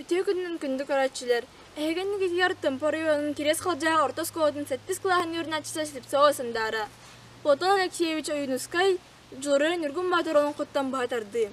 Үтүө күнүнэн күндү көрөөччүлэр! Эһиги иннигитигэр Томпо оройуонун Кириэс Халдьаа орто оскуолатын сэттис кылааһын үөрэнээччитэ Слепцова Сандаара, Платон Алексеевич Ойуунускай, Дьулуруйар Ньургун Боотур олоҥхоттон быһа тардыы.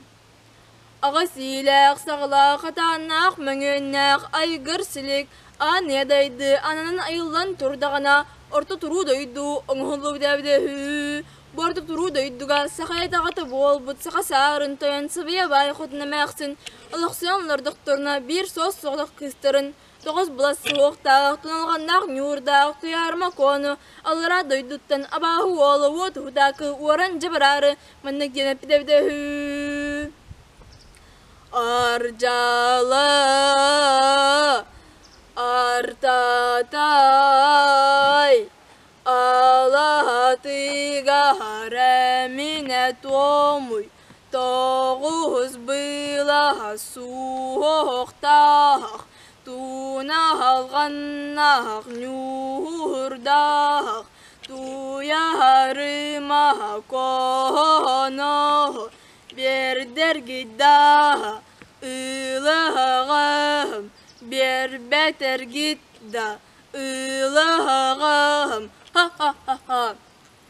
Аҕыс иилээх, саҕалаах, хатааннаах, мөҥүөннээх, айгыр силик, аан ийэ дайды ананан айыллан турдаҕына, орто туруу дойду оҥоһуллубута эбитэ үһү. Бу орто туруу дойдуга саха айдаҕата буолбут саха саарын тойон сыбыйа баай хотун эмээхсин олохсуйан олордохторуна биир суос-соҕотох кыыстарын тоҕус былас суһуохтаах, туналҕаннаах ньуурдаах Туйаарыма Куону аллараа дойдуттан абааһы уола уот уһутаакы уоран дьэ бараары маннык диэн эппитэ эбитэ үһү. Ардьала артатай алаһатыгар эминэ туомуй тоҕус былаһа суохтаах тунаһалҕаннаах ньуурдаах Туйаарыма коно биэрдэргит-даа, ылаҕаһым, биэрбэтэргит да, ылаҕаһым, ха-ха-ха-ха.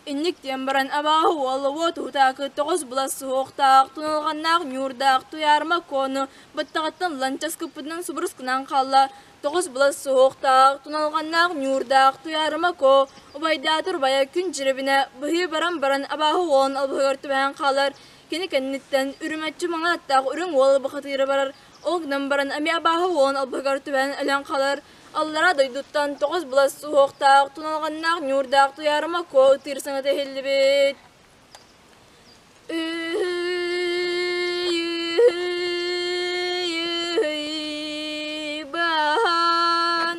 Инник диэн баран абааһы уола уот уһутаакы тоҕус былас суһуохтаах, туналҕаннаах ньуурдаах Туйаарыма Куону баттаҕыттан ланчас кыппытынан субурус гынан хаалла. Тоҕус былас суһуохтаах, туналҕаннаах ньуурдаах Туйаарыма Куо убайдаатар убайа күн дьирибинэ быһыы баран баран абааһы уолун албаһыгар түбэһэн хаалар. Кини кэнниттэн үрүмэччи маҥан аттаах үрүҥ уол бухатыыра барар. Ол гынан баран эмиэ абааһы уолун албаһыгар түбэһэн өлөн хаалар. Аллараа дойдуттан тоҕус былас суһуохтаах, туналҕаннаах ньуурдаах Туйаарыма Куо ытыыр саҥата иһиллибит. Үһүй-үһүй-үһүй, баһан,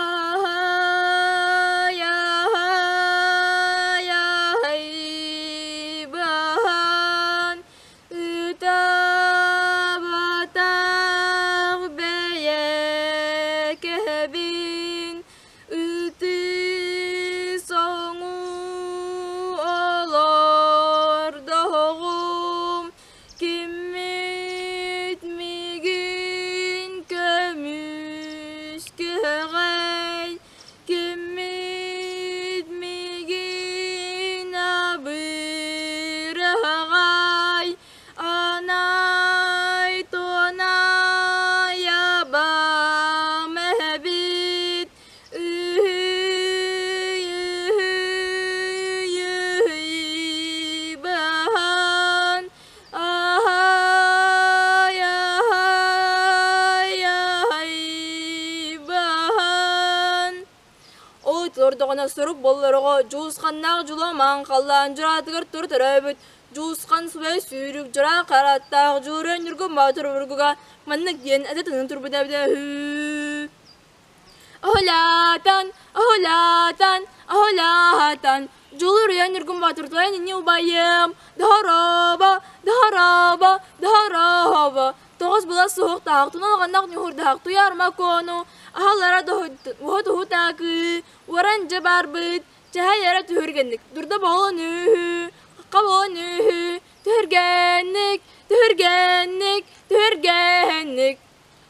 аһай-аһай-аһай, баһан, ытаабатах бэйэкэбин Ытыы соҥуу олордоҕум, киммит миигин көмүскүөҕэй, киммит миигин абырыаҕай, анай туонай абам эбит Үһүй-үһүй-үһүй, аһай-аһай-аһай, баһан. Ол олордоҕуна сурук боллороҕо Дьулусханнаах дьулаамаан халлаан дьураатыгар тура төрөөбүт Дьулусхан субай сүүрүк дьураа хараттаах Дьулуруйан Ньургун Боотур обургуга маннык диэн этэ тыынан турбута эбитэ үһү. Оһолаатан, оһолаатан, оһолаатан, Дьулуруйан Ньургун Боотур туойан инни убайым, Дорообо, дорообо, дорообо, тоҕус була суһуохтаах, туналҕаннаах ньуһурдаах туйаарма куону, аһаллара уһа-туһутаакыы, уоран дьэ барбыт, чэһэй эрэ түһүргэнник, дурда буолан үһү, хахха буолан үһү, түһүргэнник, түһүргэнник, түһүргэнник.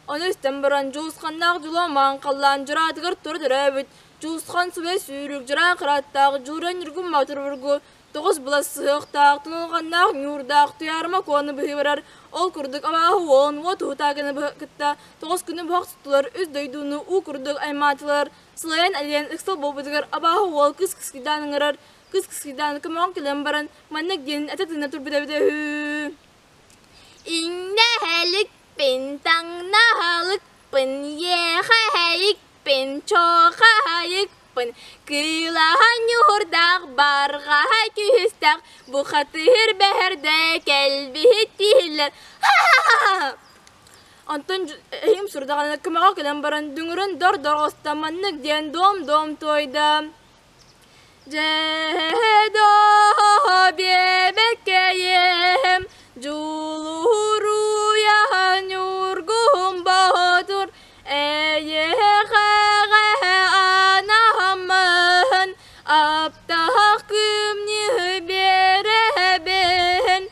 Ону истэн баран Дьулусханнаах Дьулуомаан халлаан дьураатыгар тура төрөөбүт Дьулусхан субай сүүрүк дьураа кырааттаах Дьуура Ньургун Боотурбургу тоҕус былас сыһыахтаах, тунулҕаннаах ньуурдаах Туйаарыма Куону быһыы барар. Ол курдук абааһы уолун уот уһутаакыны кытта тоҕус күнү быһах туттулар, үс дойдуну уу курдук аймаатылар. Сылайан элийэн ыксал буолбутугар абааһы уол кыс кыскыйдаан ыҥырар, кыс кыскыйдаан көмөҕө кэлэн баран маннык диэн этэ тыына турбут эбитэ үһү. Иҥнэһэликпин, таҥнаһалыкпын, иэхэһэйикпин, чоохаһайыкпын, кыылаһа ньуурдаах, барҕаһа күһүстээх, бухатыыр бэһэрдэ кэлбиһит киһилэр ха-ха-ха! Онтон эһиим сурдаҕына көмөҕө кэлэн баран дүҥүрүн дор-дор оста маннык диэн дуом-дуом туойда. Дьэ-доо биэбэккэйиэм, дьулуруйа Ньургуһун Боотур, эйиэхэҕэ анааммын, аптаах күмньү биэрэбин,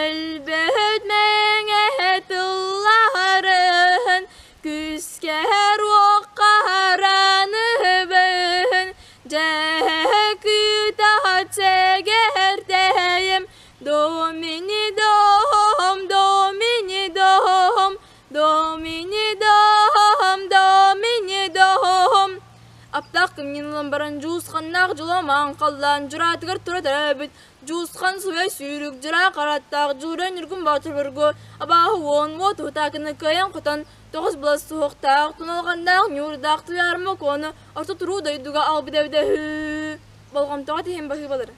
өлбөт мэҥэ тылларын, бэртэйим Домини дом, домини дом, домини дом, домини дом. Аптаах кымньыын ылан баран дьуусханнаах дьоло-маан халлаан дьураатыгар тура төрөөбүт Дьуусхан суйа сүүрүк дьураа хараттаах Дьуура Ньургун Боотурбургу абааһы уон уот уһутаакыны кыайан-хотон тоҕус былас суһуохтаах туналҕаннаах ньуурдаах Туйаарыма Куону орто туруу дойдуга аҕалбыт эбитэ үһү. Болҕомтоҕо тиһэн баһыыбалары.